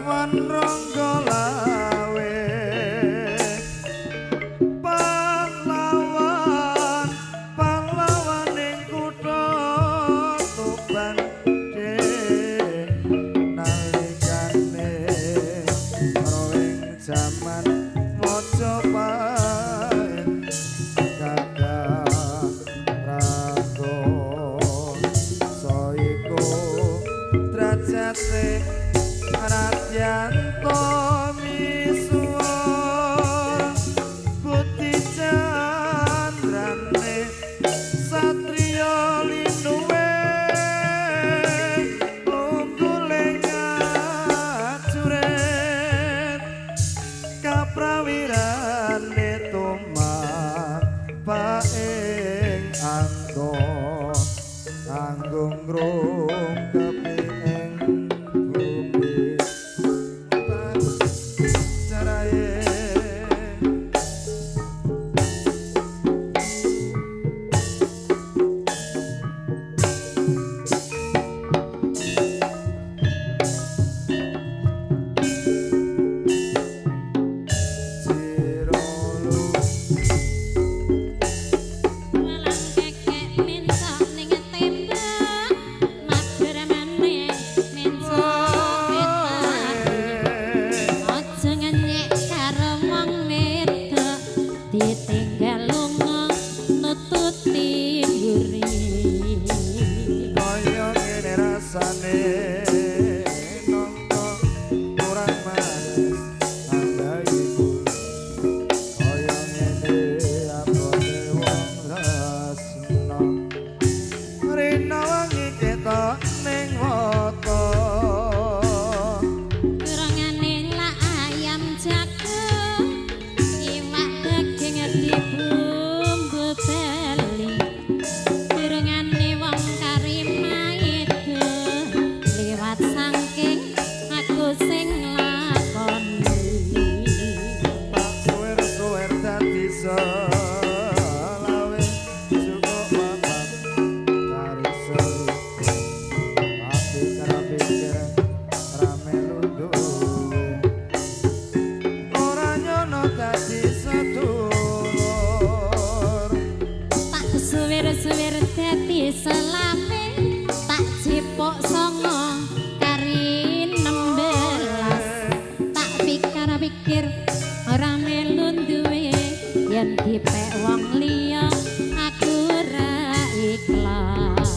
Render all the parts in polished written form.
Bengawan Ronggolawe. Pahlawan, pahlawan ing kutha Tuban nalikane ing jaman Majapahit gagah raga saiku drajate Radyanto misuwur Budi Chandrane satriya linuwe unggule ngajurit kaprawirane tumapa ing angga anggung rungkepi ing bumi carae. Cirolu. Walang kekek mentok ning tembok, mager maneh mentok wetan. Aja ngenyek karo wong wedok, ditinggal lunga nututi mburi. Kaya ngene rasane nangka kurang manis tambahi gula, kaya ngene abote wong tresna rina wengi ketok ning wata. Kurangane lak ayam jago, iwak daging dibumbu beli. Kurangane wong karimaida, liwat saking aku sing lakoni. Tak suwer-suwer dadi selawe, cukup papat kari selikur, tak pikir-pikir ra melu duwe, ora nyono dadi sedulur. Tak suwir-suwir dadi selame, tak jipuk songo kari 16. Tak pikir-pikir ora melu duwe, yen dipek wong liya aku ora ikhlas.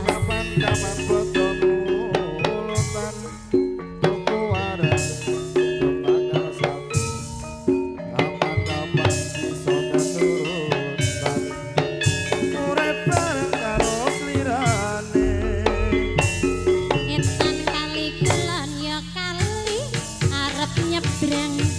Kapan-kapan bodo mulutan tuku wareg bakar sapi, kapan-kapan iso keturutan urip bareng karo slirane. Etan kali kulon ya kali arep nyebrang.